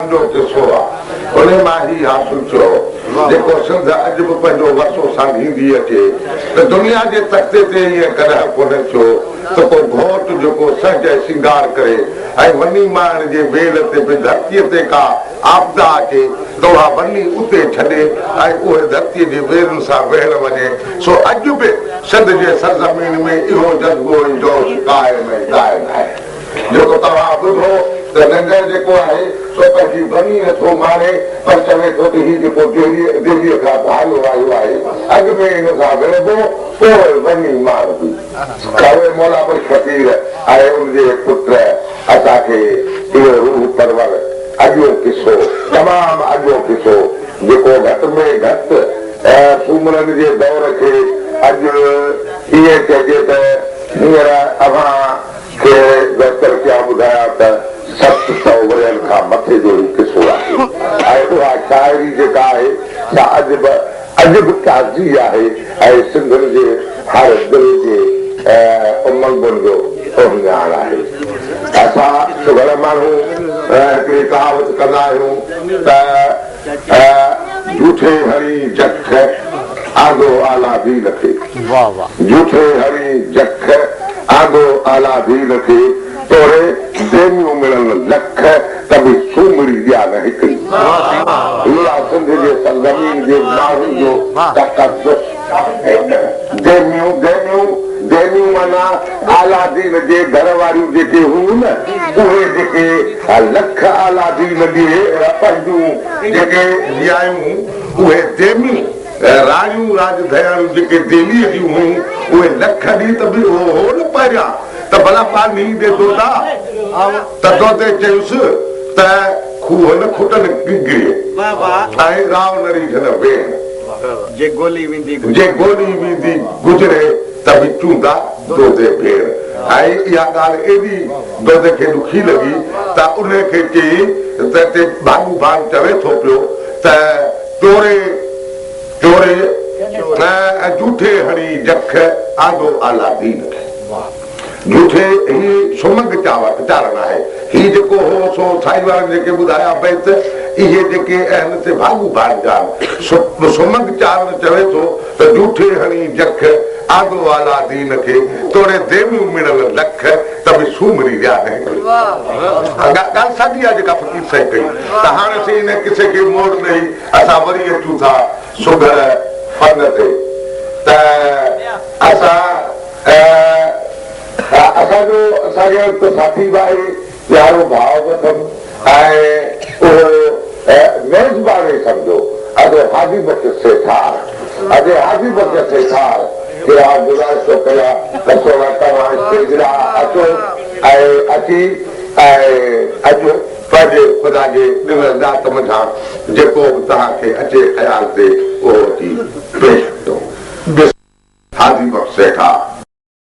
جو قصو آ، انهي مان هي حاصل ٿيو، جيڪو سنڌ اڄ به پنهنجو ورثو سانڍيندي اچي ته دنيا جي تختي تي ائين ڪڏهن ڪونه ٿيو ته ڪو گهوٽ جيڪو سهج ۽ سينگار ڪري ۽ وني ماڻڻ جي ويل تي به ڌرتيء تي ڪا آپدا اچي ته اها وني اتي ڇڏي ۽ اهي ڌرتيء جي ويرن سان ويهڻ وڃي، سو اڄ به سنڌ جي سرزمين ۾ اهو جذبو ۽ جوش قائم ۽ دائم آهي. جيڪو توهان ٻڌو ته ننگر جيڪو آهي سو پنهنجي وني نه ٿو ماڻي پر چوي ٿو ته هي جيڪو دهليء کان ڌاريو آيو آهي اڳ ۾ هن سان وڙهبو پوء وني ماڻبي. اهي مولا بخش فقير ۽ ان جي پٽ اسان کي اهو روح پرور اڳيون قصو تمام اڳيون قصو جيڪو گهٽ ۾ گهٽ سومرن جي دور کي اڄ ائين چئجي ته هينئر اوهان کي بهتر ڪيا ٻڌايان ته 700 ورهين کان مٿي جو هي قصو آهي ۽ اها شاعري جيڪا آهي سا اڄ به اڄ به تازي آهي ۽ سنڌين جي هر دل جي امنگن جو اهڃاڻ آهي. اسان سگهڙ ماڻهو هڪڙي ڪهاوت ڪندا آهيون ته جوٺي هڻي جک آندو عالادين کي. جوٺي هڻي جک آندو عالادين کي، توڙي ديميون ملن لک ته به سومري ڏيا نه هڪڙي. هي آ سنڌ جي سرزمين جي ماڻهن جو تقدس. ديميون، ديميون، ديميون معنيٰ عالادين جي گهر واريون جيڪي هيون نه، اهي جيڪي لک عالادين ڏي پنهنجون جيڪي ڏيايون اهي ديميون. راڻيون راڄ ڌياڻيون جيڪي دهليء جون هيون، اهي لک ڏينهن ته به اهو هو نه پهريان ته ڀلا ٻانهي ڏي دودا ته دودي چيس ته کوهه نه کٽن ڪنگري ۽ راء نه ريجهن ويهن. جي گولي ويندي جي گولي ويندي گذري ته به چوندا دودي ڀيڻ. ۽ اها ڳالهه ايڏي دودي کي ڏکي لڳي ته انهي کي چيائين ته هتي ڀاڳو ڀان چوي ٿو پيو ته چوري چوري ۽ جوٺي هڻي جک آندو عالادين کي. جوٺي هي سمنگ چارڻ آهي. هي جيڪو هو سو سائين وارن جيڪي ٻڌايا بيت اهي جيڪي اهن سي ڀاڳو ڀاڳ جا آهن. سمنگ چارڻ چوي ٿو ته جوٺي هڻي جک آندو عالادين کي توڙي ديويون مڙن لک ته به سومري ويا نه هڪڙي. ڳالهه ساڳي آهي جيڪا فقير سائين ڪئي ته هاڻ اسين ان قصي کي موڙ ڏئي اسان وري اچون ٿا سگهڙ فن تي ته اسان اسان جو ساڳيو هڪ ساٿي به آهي پيارو ڀاء به اٿم ۽ اهو ميزبان ئي سمجهو ادو هادي بخش سيٺار ادي هادي بخش سيٺار کي آء گذارش ٿو ڪريان ته سهڻا توهان اسٽيج ڏانهن اچو ۽ اچي ۽ اڄ پنهنجي خدا جي ڏنل ڏات منجهان جيڪو به توهان کي اچي خيال تي اهو اچي پيش ڪيو. هادي بخش سيٺار.